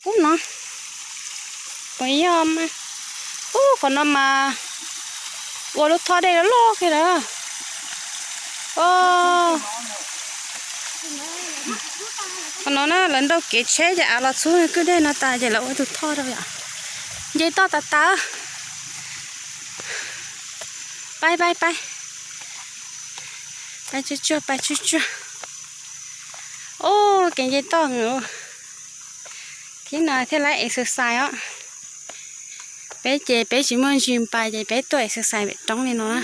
Ub no, puas yog mas? Ub, qhov no mas ua lub thoj dej loj loj kiag lawm. Qhov no na lawv nrau kev tsheb ces av los txhub kwj dej no tas ces lawv ua tus thoj rau yom. Nce toj tas tas. Pais pais pais. Pais tsuag tsuag, pais tsuag tsuag. Ub, kev nce toj heev. Thib no thiaj li exercise os. Peb ces peb tsis muaj gym pas ces peb tuaj exercise pem roob li no na.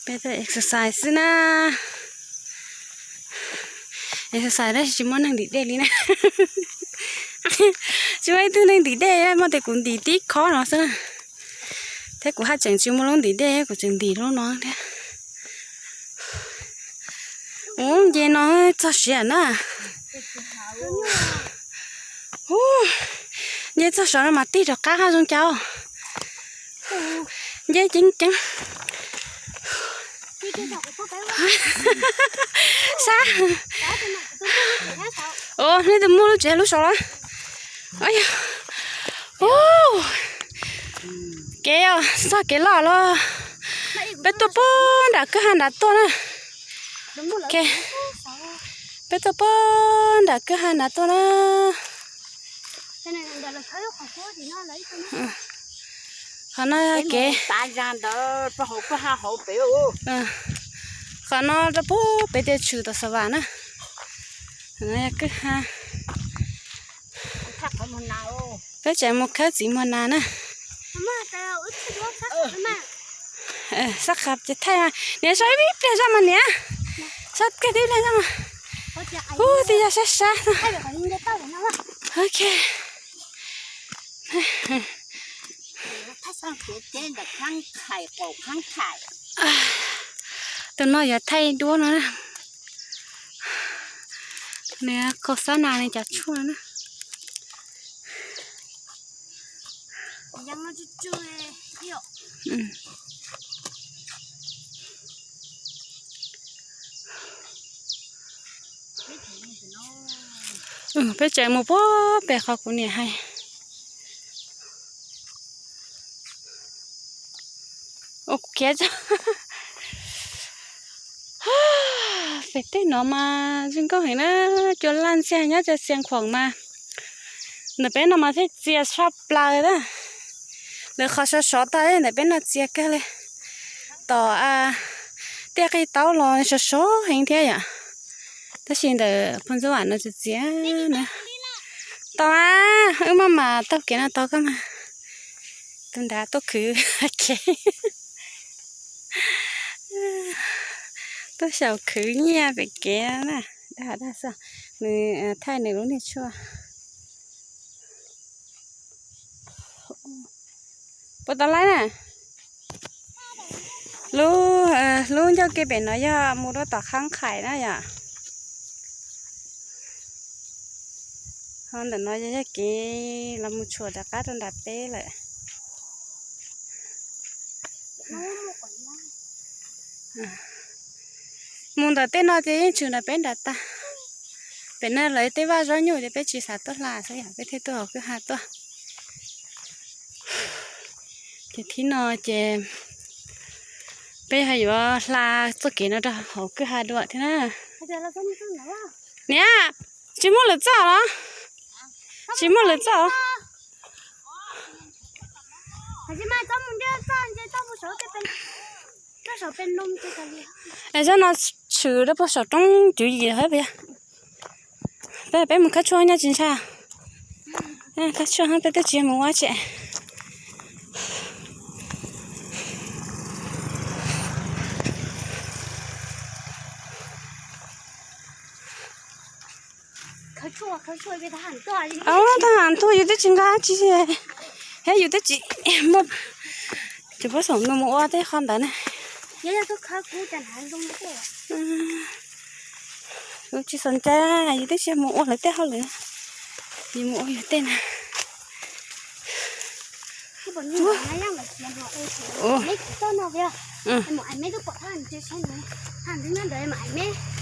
Peb tuaj exercise xwb na. Exercise tab sis tsis muaj neeg ntim dej li na. Tsis muaj ib tug neeg ntim dej, muaj tias kuv ntim tib khob no xwb na. Thiab kuv haj tseem tsis muaj lub ntim dej, kuv tseem ntim lub no thiab. Ub, nce no txog siav na. Ub, nce txog saud no mas tig rov qab haj zoo cas. Nce ceev ceev. Sab. Ub, nej tus muaj lub tsev lub saud los. Ub, kev os, txog kev loj los. Peb tuaj puag nram kwj ha nrad tuaj na. Peb tuaj puag nram kwj ha nrad tuaj na. Qhov no yog kev, qhov no rau puag pem tias tshwm tom Xav Vam na. Qhov no yog kwj ha. Peb tseem mus khawb txiv muag nas na. Sab qab ces thaij mas niam, sab ib pliag zoj mas niam. Sab kiag tib pliag zoj mas. Ub, twb yog sab sab. Ok. Tus no yuav thaij duab no na. Nws kho xab nas nws cov tshuaj na. Peb tseem mus puag pem qhov kuv niam hais. Ua kuv khiav tso. Pem tej no mas zoo nkauj heev na, cua laj ntxiag nyob rau Xia Khuam mas. Ntawm peb no mas thiaj txias tshaj plaws na. Lawv qhov sov sov tag ntawm peb no txias kawg li. Tom tiaj qij taub los sov sov heev thiab yom. Tab sis ntawm Phoo Ntxub Vam no txias txias na. Tau mas, wb maj mam taug kev no tau koj mas. Tus nrad tuaj khwv kev. Tuaj xyaum khwv nyiaj pem kev na. Dag dag xwb, nws thaij nws lub niag tshuaj. Puas tau laib na? Lub, lub ncauj ke pem no yog mus rau tom Khab Khais na yom. Ho ntawm no yog kev los mus tshuam rov qab rau nram peb lawm. Mus ntawm tej no ces yeej tshwm nram peb nram tag. Pem no lawv tej vaj zaub nyuj ces peb tsis xav tuaj hla xwb yom, peb thiaj tuaj hauv kwj ha tuaj. Ces thib no ces peb ho yuav hla txoj kev no rau hauv kwj ha dua thiab na. Niam, tsis muaj lwm txoj los? Tsis muaj lwm txoj. Es zaj no tshwm rau puag saum roob cwv yim lawm thiab. Peb, peb mus khawb tshuaj nyob tsis ntshai. Khawb tshuaj peb twb tsis mus ua tsev. Thaj ham tuaj yus twb tsis nqa tsi, thiab yus twb tsis muaj cov pob xoom no mus ua tej qho ntawd na. Kuv tsis xom cai, yus twb tsis mus ua lawv tej hauj lwm, yus mus ua yus tej na.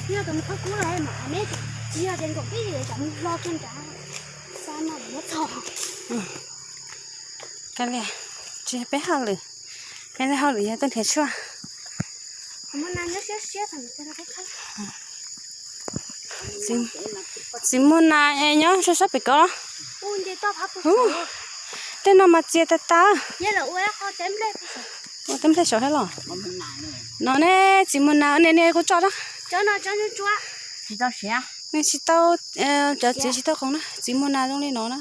Yog tus mus khawb kub los mas neb tsis yog tias nkaum twb yog cov mus hlo kiag nrad, xa no muab txog. Kav liam, tsis peb hauj lwm, peb hauj lwm yog tuaj nrhiav tshuaj. Txiv muaj nas es nyob sab sab pem ko. Tej no mas txias tas tas. Ua teb nplej saud thiab los? No ne, txiv muaj nas ne, nej kuj tso na. Nej tsis tau, cov txiv tsis tau qoos na, txiv muaj nas zoo li no na.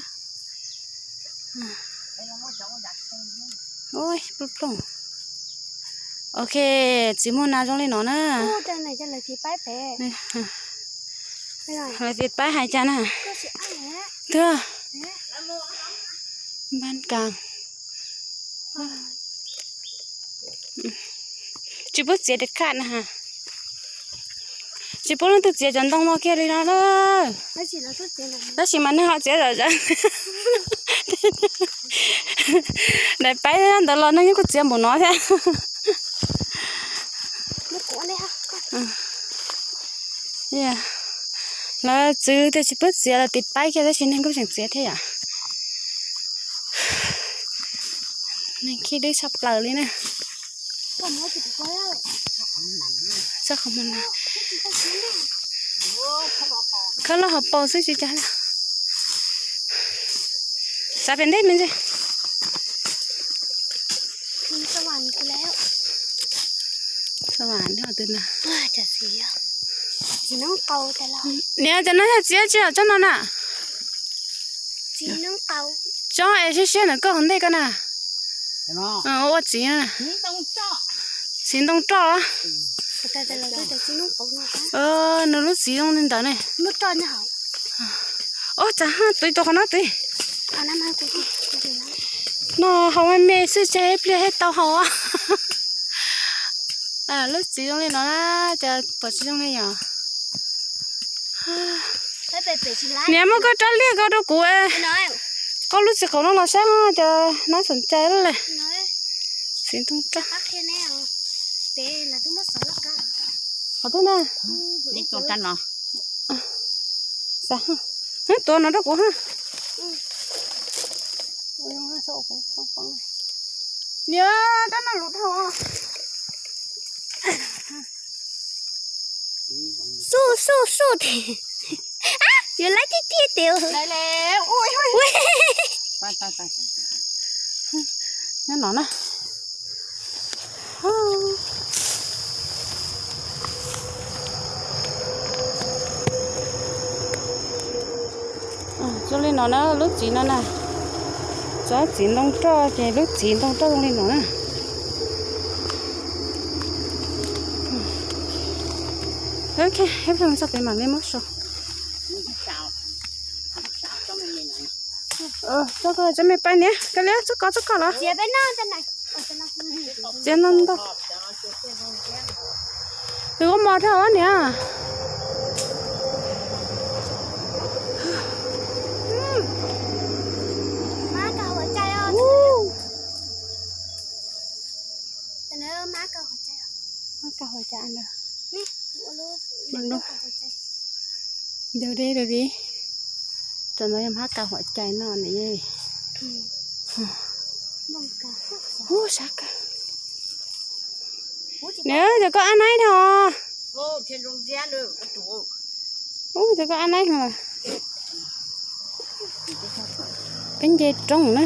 Ua pluj plooj. Ok, txiv muaj nas zoo li no na. Lawv tiv paib hais cas na? Twb, npab kas. Tsis pub txiav dej khaj na. Tsis pub leej twg txiav cov ntoo no kiag li no na. Tab sis mas neeg ho txiav zom zaws. Daim paib ntawd los neeg yeej kuj txiav npaum no thiab. Lawv txwv tias tsis pub txiav, lawv tiv paib kiag tab sis neeg kuj tseem txiav thiab yom. Neeg khib dwb tshaj plaws li na. Txoj qhov muag na. Khawb loj hauv paus xwb tsis cas. Xav pem ntej me ntsis. Niam, cov no yog txiv tsis yog tsob no na? Tsob es siab siab ntawm koj hauv ntej ko na. Ua txiv, txiv ntoo roj. Nws lub txiv zoo li ntawd ne. Ub, tsav, twv tus qhov no twv. No haus me me xwb tseg ib pliag thiaj tau haus. Lub txiv zoo li no na, cas pom tsis zoo li yom. Niam, muab koj rab liag ko rau kuv. Koj lub txiv qaum no los saib cas nab xom cai lawm. Txiv ntoo roj. Qhov twg na? Tuav no rau kuv ha. Niam, rab no luv dhau. Xub xub xub, yuav laib tiag tiag tiag. Nyob no na. Zoo li no na, lub txiv no na. Tsob txiv ntoo roj ces lub txiv ntoo roj zoo li no na. Ok, ib pliag txog pem mam li muab sau. Txoj ko tsob me paib niam, koj liab txoj ko txoj ko los. Txiav no ntau. Nws ua mos dhau niam. Mab kaw huam cai. Ntawd deb, ntawd deb. Cov no yog mab kaw huam cai no ne. Ub, sab kawg. Nws, cov koj ab naib dhau. Ub, cov koj ab naib mas. Peb nce roob na.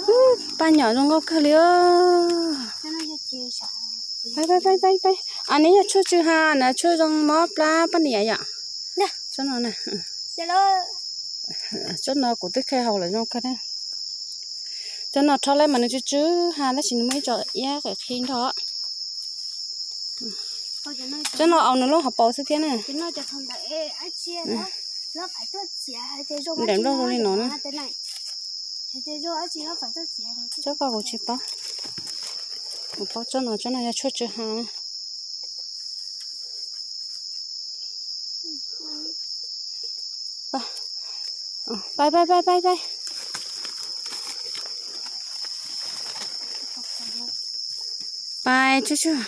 Ub, paj nyom zoo nkauj kawg li. Peb, peb, peb, peb. As, neb yog tshuaj tsw ha na, tshuaj zoo mob plab poj niam yom. Tsob no na. Tsob no kuv twb kheev haus lawm zoo kawg na. Tsob no rho lawm mas nws tsw tsw ha tab sis nws muaj ib co iab qis qhi nrog. Tsob no aus nws lub hauv paus xwb thiab na. Nram nplooj zoo li no na. Tsob ko kuv tsis paub. Kuv paub tsob no, tsob no yog tshuaj tsw ha na. Pais, pais, pais, pais, pais. Pais tsuag tsuag.